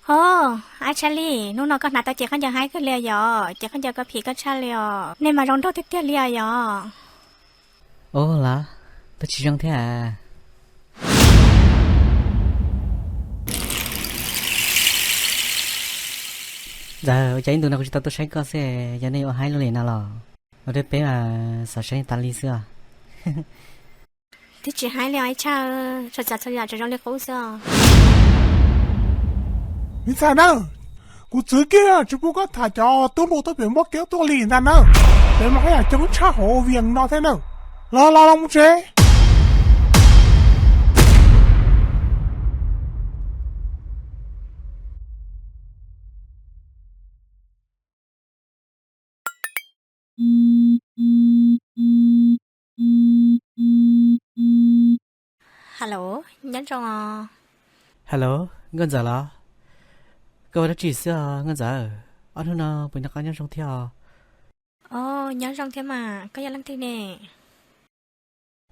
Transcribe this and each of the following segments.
Os, a Tshaj Lis, hnub no koj hnav tau cev khaub ncaws haib kawg li yom, cev khaub ncaws ko phim koj tshaj li os, nej mas zoo nraug tiag tiag li os yom. Ua los, twb tsis zoo thiab. Ntxawm, ua cas ib ntus no kuv tsis tau tuaj saib koj xwb, yog nej ua haib luaj li no los? Ua rau peb mas xav saib tas li xwb os. Twb tsis haib li os ib tshaj, txhua tsav txhua yam tseem zoo li qub xwb os. Me ntxhais na, kuv txwv kiag tsis pub koj tham cov tub hluas tuaj pem npoj kev tuaj li ntag na. Pem mas haj yam coob tshaj hauv Vias no thiab na. Los los los mus tsev. Hello, nyob zoo os. Hello, Nkauj Ntxawm los? Koj ua dab tsi xwb os Nkauj Ntxawm? Ob hnub no puas nco qab nyob zoo thiab os? Os, nyob zoo thiab mas, koj yog leej twg ne?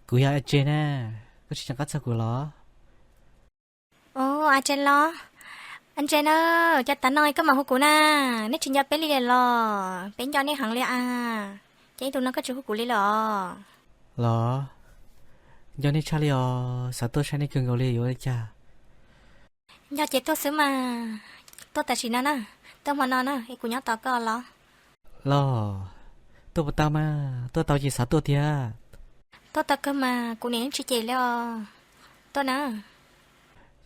Kuv yog A Tse na, koj tsis nco qab txog kuv los? Os, A Tse los? A Tse na, cas tav no koj mam hu kuv na, nej tsis nco peb li lawm los? Peb nco nej heev li a, cas ib ntus no koj tsis hu kuv li lawm os? Los, nco nej tshaj li os, xav tuaj saib nej kawg nkaus li yuav li cas? Nco ces tuaj xwb mas, tuaj tam sim no na, tuaj hmo no na, es kuv nyob tos koj los. Los, tuaj puas tau mas, tuaj tau ces xav tuaj tiag. Tuaj tau kawg mas, kuv niam yeej tsis cem li os. Tuaj na.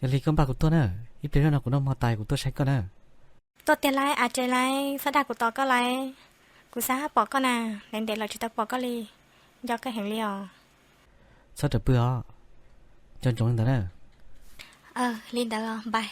Yog li koj npaj kuv tuaj na, ib pliag zoj no kuv noj hmo tas kuv tuaj saib koj na. Tuaj tiag lauj, A Tse lauj, txhob dag kuv tos koj lauj. Kuv xav pom koj na, ntev ntev lawm tsis tau pom koj li, nco koj heev li os. Txhob rawm pw os, nco ntsoov li ntawd na. Li ntawd os, bye.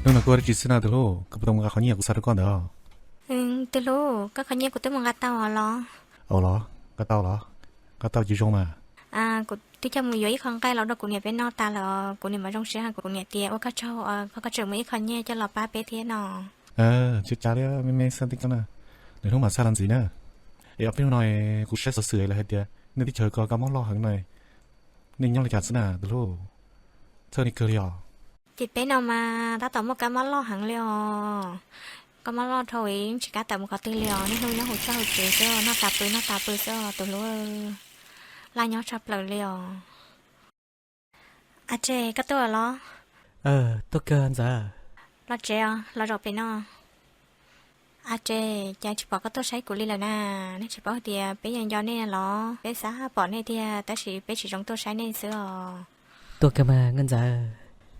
Hnub no koj ua dab tsi xwb na tus hlub, koj puas tau mus nqa qhov nyiaj kuv xa rau koj ntawd? Tus hlub, koj qhov nyiaj kuv twb mus nqa tau los. Ua los, nqa tau los? Nqa tau ces zoo mas. Kuv twb coj mus yuav ib qho nqaij los rau kuv niam peb noj tas lawm, kuv niam mas zoo siab heev, kuv niam tias ua koj tsaug, koj tseem muab ib qho nyiaj coj los pab peb thiab no. Tsis cas li, me me xwb tij koj na, lwm hnub mam xa los ntxiv na. Es ob peb hnub no kuv saib xov xwm lawv hais tias nej teb chaws ko kab mob loj heev no, nej nyob li cas xwb na tus hlub? Txhawj nej kawg li os. Tim peb no mas tab tom muaj kab mob loj heev li os. Kab mob loj dhau, tsis kam tawm mus qhov twg li os, niaj hnub nyob hauv txaj hauv tsev xwb, noj tas pw noj tas pw xwb tus hlub. Laj nyob tshaj plaws li os. A Tse, koj tuaj los? Tuaj kawg Ntxawm. Los tsev os, los zaum pem no. A Tse, cas tsis pom koj tuaj saib kuv li lawm na? Nej tsis paub hais tias peb yeej nco nej los? Peb xav pom nej tiag tab sis peb tsis zoo tuaj saib nej xwb os. Tuaj kawg mas Nkauj Ntxawm,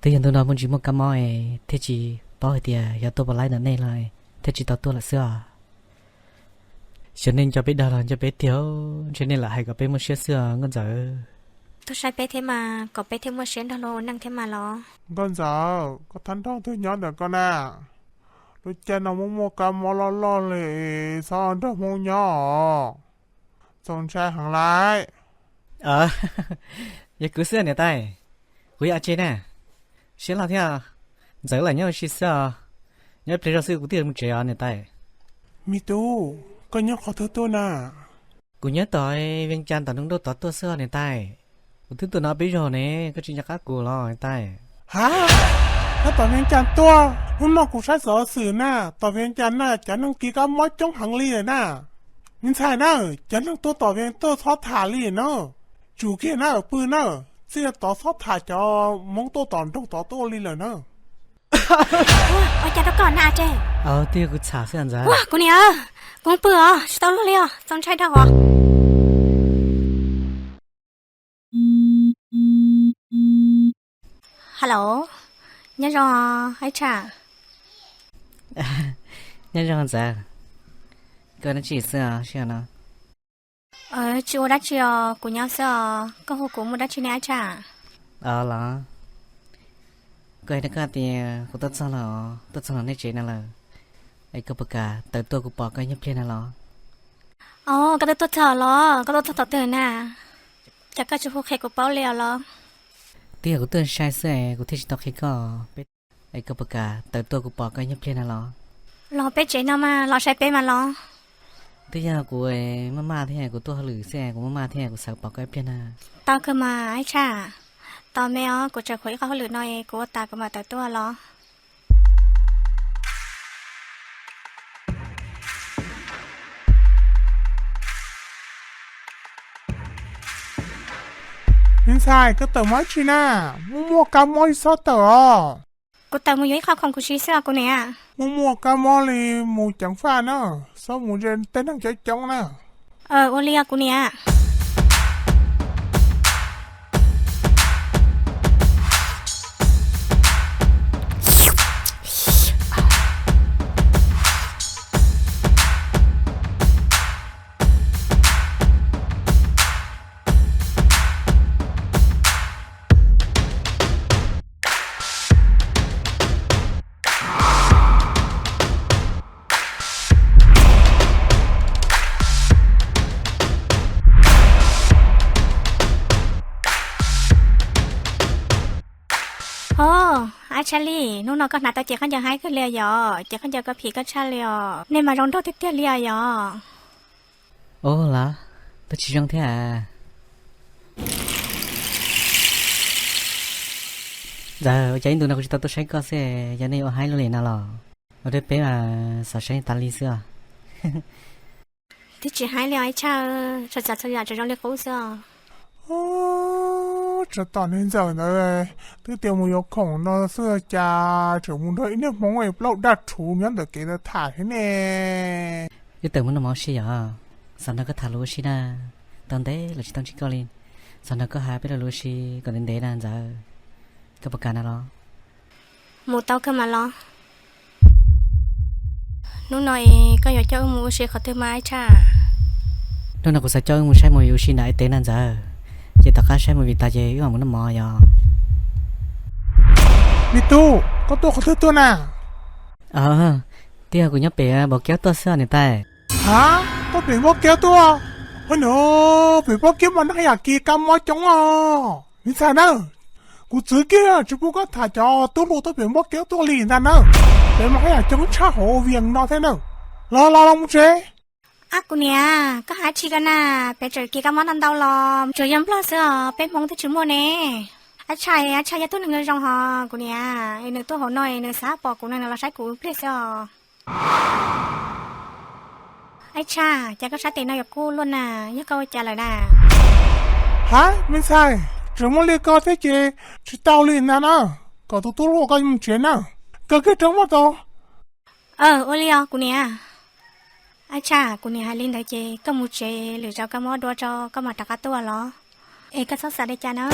twb yog ntu no muaj ntsis muaj kab mob es thiaj tsis paub hais tias yog tuaj puas laib ntawm nej los thiaj tsis tau tuaj lawm xwb os. Xyov nej nco peb dag los nco peb tiag, ntshe nej lam hais kom peb muaj siab xwb os Nkauj Ntxawm. Tuaj saib peb thiab mas kom peb thiaj muaj siab nrog luag ua neej thiab mas los. Nkauj Ntxawm, koj thab nrog twg nyob ntawm koj na? Lub caij no muaj muaj kab mob loj loj li, txhob nrog Hmoob nyob os. Txaus ntshai heev lauj. Yog kuv xwb niam tais, kuv yog A Tse na. Siab loj thiab, Ntxawm lam nyob ua si xwb os. Nyob ib pliag zog xwb kuv twb mus tsev os niam tais. Me tub, koj nyob qhov twg tuaj na? Kuv nyob tom Vias Cas tom Nroog Nrauj tod tuaj xwb os niam tais. Kuv twb tuaj no peb zaug ne, koj tsis nco qab kuv los niam tais? Ha, nyob tom Vias Cas tuaj? Hnub no kuv saib xov xwm na, tom Vias Cas na cov neeg kis kab mob coob heev li na. Me ntxhais na, cov neeg tuaj tom Vias tuaj txhob tham li na. Tsum kiag na, pw na, txij tod txhob tham cov Hmoob tuaj tom nroog tod tuaj li lawm na. Ua cas rau koj na A Tse? Twb yog kuv txham xwb ntxawm. Ua kuv niam, kuv pw os, tsis tau luag li os, txaus ntshai dhau os. Hello, nyob zoo ib tsham. Nyob zoo Ntxawm, koj dab tsi xwb os sij hawm no? Tsis ua dab tsi os, kuv nyob xwb os, koj hu kuv muaj dab tsi ne Aib Tshaj? Os los, kuv hais rau koj tias kuv tuaj txog los, tuaj txog los nej tsev no lawm, es koj puas kam tawm tuaj kuv pom koj ib nyuag pliag no los? Os, koj twb tuaj txog los, koj tuaj txog thaum twg na? Cas koj tsis hu qhia kuv paub li os los? Twb yog kuv tuaj sai xwb es kuv thiaj tsis tau qhia koj. Es koj puas kam tawm tuaj kuv pom koj ib nyuag pliag no los? Los peb tsev no mas, los saib peb mas los. Twb yog kuv maj maj thiab kuv tuaj hauj lwm xwb, kuv maj maj thiab kuv xav pom koj ib pliag na. Tau kawg mas Aib Tshaj, tos me os, kuv tseem khuv ib qho hauj lwm no es kuv ua tas kuv mam tawm tuaj los. Me ntxhais, koj tawm mus dab tsi na? Muaj muaj kab mob tsis txhob tawm os. Kuv tawm mus yuav ib qho khoom kuv siv xwb os kuv niam. Muaj muaj kab mob li mus ceev faj na, txhob mus ze tej neeg coob coob na. Ua li os kuv niam. Os, Aib Tshaj Lis, hnub no koj hnav tau cev khaub ncaws haib kawg li os yom, cev khaub ncaws ko phim koj tshaj li os, nej mas zoo nraug tiag tiag li os yom. Os los, twb tsis zoo thiab. Ntxawm, ua cas ib ntus no kuv tsis tau tuaj saib koj xwb, yog nej ua haib luaj li no los? Ua rau peb mas xav saib tas li xwb os. Twb tsis haib li os Aib Tshaj, txhua tsav txhua yam tseem zoo li qub xwb os. Tsov tom niag Ntxawm ntawd, twb tias mus yuav khoom no xwb cas tseem mus nrog ib niag Hmoob plaub daj rhuv nyob ntawm kev ntawd tham thiab ne. Wb tawm mus noj mov ua si yom, xav nrog koj tham lus ua si na, tau ntev los tsis tau ntsib koj li, xav nrog koj hais peb lo lus ua si kom ntev ntev na Ntxawm, koj puas kam na los? Mus tau kawg mas los. Hnub no es koj yuav coj wb mus ua si qhov twg mas Aib Tshaj? Hnub no kuv xav coj wb mus saib movie ua si nram Aib Teb na Ntxawm, ces tom qab saib movie tas ces wb mam mus noj mov yom. Me tub, koj tuaj qhov twg tuaj na? Twb yog kuv nyob pem Npauj Kiab tuaj xwb niam tais. Ha, tuaj pem Npauj Kiab tuaj? Hos no, pem Npauj Kiab mas neeg haj yam kis kab mob coob os me ntxhais na. Kuv txwv kiag tsis pub koj tham cov tub hluas tuaj pem Npauj Kiab tuaj li ntag na. Pem mas haj yam coob tshaj hauv Vias no thiab na. Los los los mus tsev. Ab kuv niam, koj hais tsis koj na, pem tseem kis kab mob ntau ntau los tsuas yog Nplog xwb os, peb Hmoob twb tsis muaj ne. Aib Tshaj, Aib Tshaj yog tug neeg zoo zoo hos kuv niam, es nws tuaj hauv no es nws xav pom kuv no nws los saib kuv pliag xwb os. Aib Tshaj, cas koj sab tes no yuav kub luaj na, yog koj ua cas lawm na? Ha, me ntxhais, tseem muaj li ko thiab ces tsis tau li ntag na, kom tus tub hluas koj mus tsev na, kawg kiag rau maj tau. Ua li os kuv niam. Aib Tshaj, kuv niam hais li ntawd ces koj mus tsev, lwm zaus kab mob dua tso koj mam rov qab tuaj los, es koj txhob xav li cas na.